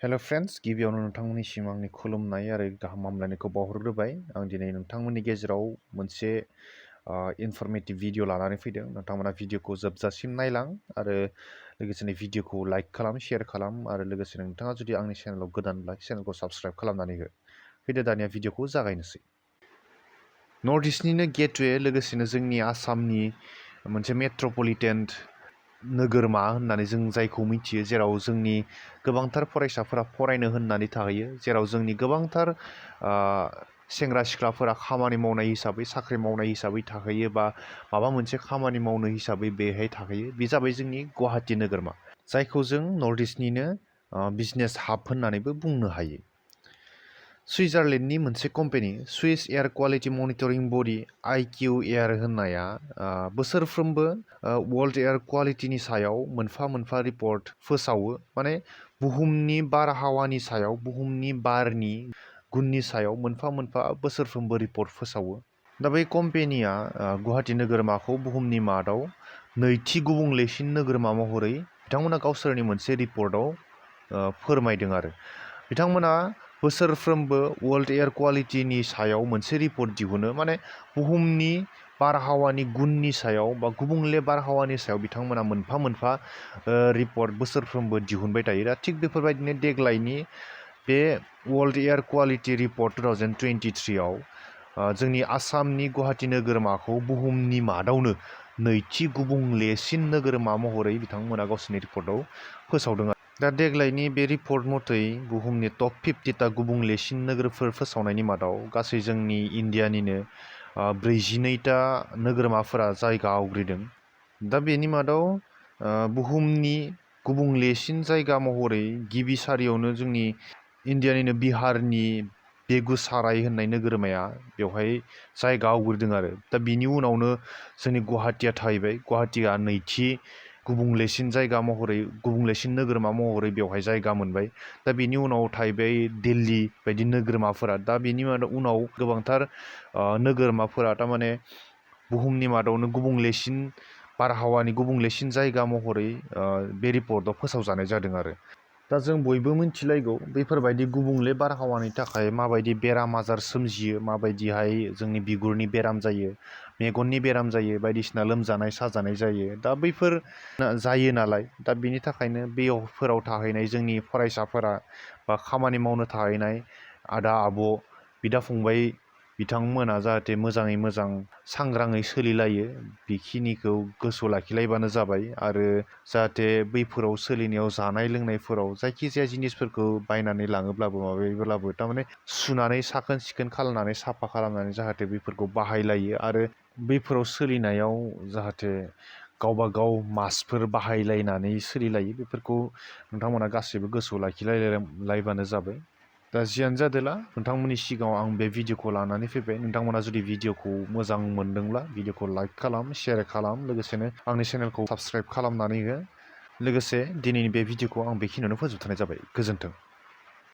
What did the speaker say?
हेल' friends, गिबियावनो नोंथांमोननिसिम आंनि खुलुमनाय आरो गाहाम हामलायनायखौ बावहरग्रोबाय। आं दिनै नोंथांमोननि गेजेराव मोनसे इनफरमेटिभ भिडिअ लानानै फैदों। नोंथांमोना भिडिअखौ जोबजासिम नायलां आरो लोगोसेनो भिडिअखौ लाइक खालाम, शेयार खालाम आरो लोगोसेनो नोंथाङा जुदि आंनि चेनेलाव गोदानब्ला चेनेलखौ साबस्क्राइब खालामनानै हो। फैदो दानिया भिडिअखौ जागायनोसै। नर्थ इस्टनिनो गेटवे लोगोसेनो जोंनि आसामनि मोनसे मेट्रपलिटेन नोगोरमा होननानै जों जायखौ मिथियो, जेराव जोंनि गोबांथार फरायसाफोरा फरायनो होननानै थाहैयो, जेराव जोंनि गोबांथार सेंग्रा सिख्लाफोरा खामानि मावनाय हिसाबै, साख्रि मावनाय हिसाबै थाहैयो बा माबा मोनसे खामानि मावनो हिसाबै बेहाय थाहैयो। बे जाबाय जोंनि गुवाहाटि नोगोरमा, जायखौ जों नर्थ इस्टनिनो बिजनेस हाब होननानैबो बुंनो हायो। सुइजारलेण्डनि मोनसे कम्पानि सुइस एयार क्वालिटि मनिटरिं बडि IQAir होननाया बोसोरफ्रोमबो वर्ल्ड एयार क्वालिटिनि सायाव मोनफा मोनफा रिपर्ट फोसावो। माने बुहुमनि बारहावानि सायाव, बुहुमनि बारनि गुननि सायाव मोनफा मोनफा बोसोरफ्रोमबो रिपर्ट फोसावो। दा बै कम्पानिया गुवाहाटि नोगोरमाखौ बुहुमनि मादाव नैथि गुबुंलेसिन नोगोरमा महरै बिथांमोना गावसोरनि मोनसे रिपर्टआव फोरमायदों आरो बिथांमोना बोसोरफ्रोमबो वर्ल्ड एयार क्वालिटिनि सायाव मोनसे रिपर्ट दिहुनो। माने बुहुमनि बारहावानि गुननि सायाव बा गुबुंले बारहावानि सायाव बिथांमोना मोनफा मोनफा रिपर्ट बोसोरफ्रोमबो दिहुनबाय थायो। दा थिग बेफोरबायदिनो देग्लायनि बे वर्ल्ड एयार क्वालिटि रिपर्ट 2023आव जोंनि आसामनि गुवाहाटि नोगोरमाखौ बुहुमनि मादावनो नैथि गुबुंलेसिन नोगोरमा महरै बिथांमोना गावसोरनि रिपर्टआव फोसावदों। दा देग्लायनि बे रिपर्ट मथै बुहुमनि टप 50टा गुबुंलेसिन नोगोरफोर फोसावनायनि मादाव गासै जोंनि इन्डियानिनो 42टा नोगोरमाफोरा जायगा आवग्रिदों। दा बेनि मादाव बुहुमनि गुबुंलेसिन जायगा महरै गिबि सारियावनो जोंनि इन्डियानिनो बिहारनि बेगुसराय होननाय नोगोरमाया बेवहाय जायगा आवग्रिदों आरो दा बिनि उनावनो जोंनि गुवाहाटिया थाहैबाय। गुवाहाटिया नैथि गुबुंलेसिन जायगा महरै, गुबुंलेसिन नोगोरमा महरै बेवहाय जायगा मोनबाय। दा बेनि उनाव थाहैबाय दिल्ली बायदि नोगोरमाफोरा। दा बेनि उनाव गोबांथार नोगोरमाफोरा थारमाने बुहुमनि मादावनो गुबुंलेसिन बारहावानि गुबुंलेसिन जायगा महरै बे रिपर्टआव फोसावजानाय जादों आरो दा जों बयबो मिथिलायगौ बेफोरबायदि गुबुंले बारहावानि थाखाय माबायदि बेराम आजार सोमजियो, माबायदिहाय जोंनि बिगुरनि बेराम जायो, मेगननि बेराम जायो, बायदिसिना लोमजानाय साजानाय जायो। दा बैफोर जायो नालाय, दा बिनि थाखायनो बेफोराव थाहैनाय जोंनि फरायसाफोरा बा खामानि मावनो थाहैनाय आदा आब' बिदा फंबाय बिथांमोना जाहाथे मोजाङै मोजां सांग्राङै सोलिलायो, बेखिनिखौ गोसोआव लाखिलायबानो जाबाय। आरो जाहाथे बैफोराव सोलिनायाव जानाय लोंनायफोराव जायखिजाया जिनिसफोरखौ बायनानै लाङोब्लाबो माबायोब्लाबो थारमाने सुनानै साखोन सिखोन खालामनानै साफा खालामनानै जाहाथे बेफोरखौ बाहायलायो आरो बैफोराव सोलिनायाव जाहाथे गावबा गाव मास्कफोर बाहायलायनानै सोलिलायो, बेफोरखौ नोंथांमोना गासैबो गोसोआव लाखिलायबानो जाबाय। दा जियानो जादोला नोंथांमोननि सिगाङाव आं बे भिडिअखौ लानानै फैबाय। नोंथांमोना जुदि भिडिअखौ मोजां मोनदोंब्ला भिडिअखौ लाइक खालाम, शेयार खालाम, लोगोसेनो आंनि चेनेलखौ साबस्क्राइब खालामनानै हो। लोगोसे दिनैनि बे भिडिअखौ आं बेखिनियावनो फोजोबथ'नाय जाबाय। गोजोन्थों।